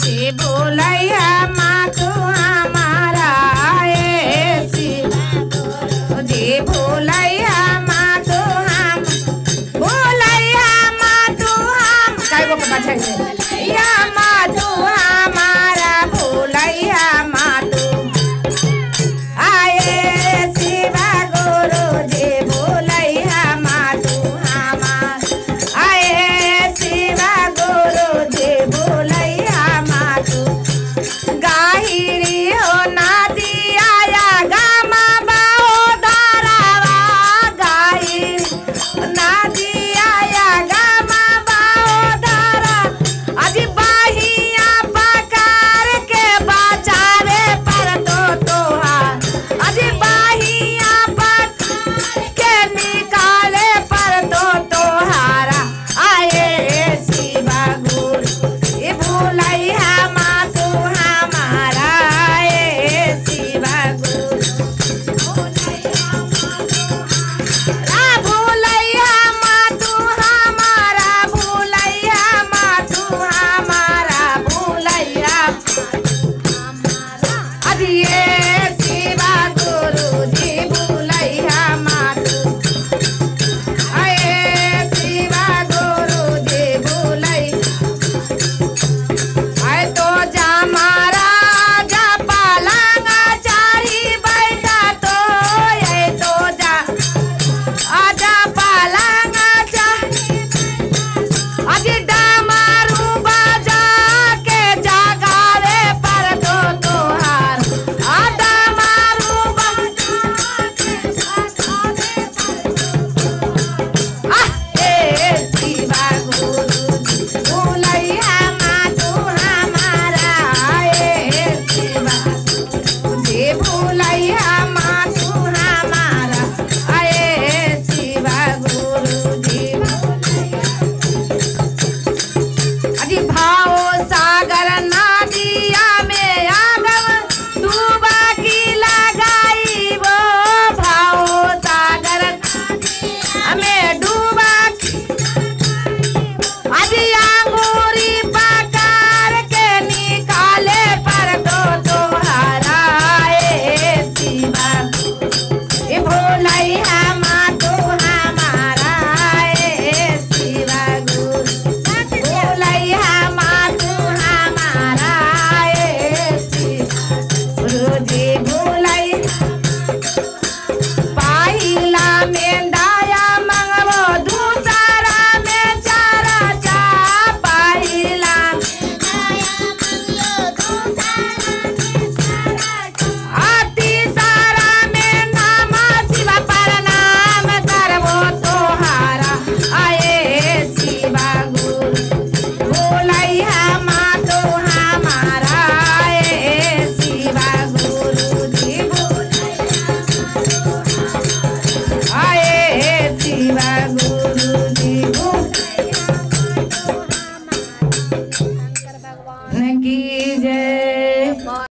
जी भूलैया माँ तू हमारा ए शिवा गुरु जी भूलैया माँ तू हम भूलैया माँ तू हम काय गो के बजाई या माँ तू हमारा भूलैया माँ तू आए शिवा गुरु जी भूलैया माँ तू हमारा आए शिवा गुरु जी भूलैया माँ तू गाहिरी हो नदिया या गामा बाहो धारावा गाहिरी नदिया या गामा बाहो धारा अजी बाहिया पकार के बचावे पर तो तोहार अजी बाहिया पकार के निकाले पर तो तोहारा आए शिवा गुरु ये भूलैया माँ तू हमारा आए शिवा गुरु भूलैया माँ तू हमारा भूलैया माँ तू हमारा भूलैया अजी ये शिवा गुरु जी भूलैया माँ तू आए शिवा गुरु जी भूलैया आए तो जा महाराजा पालंग चारी बैठा तो ये तो जा आजा पालंग चारी अजी डमरू बजा के जगावे पर तो तोहार आ डमरू बजा के जगावे पर तो आह ए शिवा गुरु भूलैया माँ तू हमारा ए शिवा जी भूलैया माँ तू हमारा आए शिवा गुरु जी अजी भाव सा